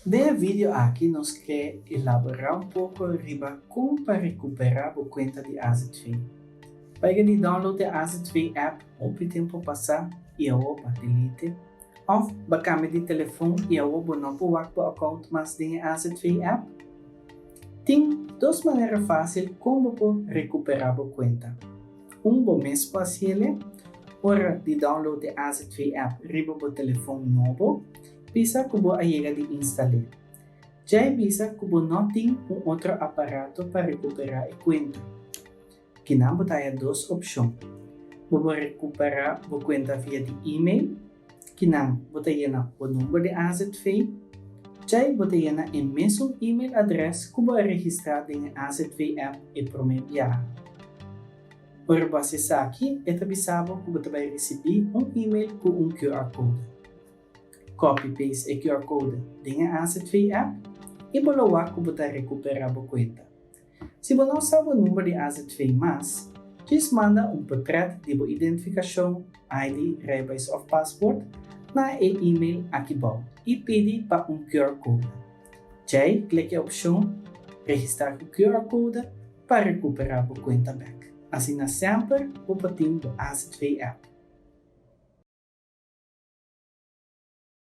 Den e video aki nos ke elaborá un poko riba kon pa rekuperá bo kuenta di AZV. Paiga di download e AZV app hopi tempu pasá i awor bo a delete, òf bo a kambia di telefon i awor bo no por wak bo account mas den e AZV app? Tin dos manera fásil kon bo por rekuperá bo kuenta. Un bo mes por hasiel ora di download e AZV app riba bo telefon nobo, bisa ku bo a yega di instal'é. Djei bisa ku bo no tin un otro aparato pa rekuperá e kuenta. Kinan bo ta haya dos opshon. Bo por rekuperá bo kuenta via di email, kinan bo ta yena bo number di AZV. Djei bo ta yena e mesun email adrès ku bo a registrá den e AZV app e promé biaha. Ora bo hasi esaki, e ta bisa bo ku bo ta bai risibí un email ku un QR code. Copy paste e QR code den e AZV app i bo lo wak ku bo ta rekuperá bo kuenta. Si bo no sa bo number di AZV mas, djis manda un portret di bo identifikashon, ID, rijbewijs òf pasport, na e email aki bou i pidi pa un QR code. Djei klik e opshon Registrá ku QR code pa rekuperá bo kuenta bèk. Asina semper bo por tin bo AZV app.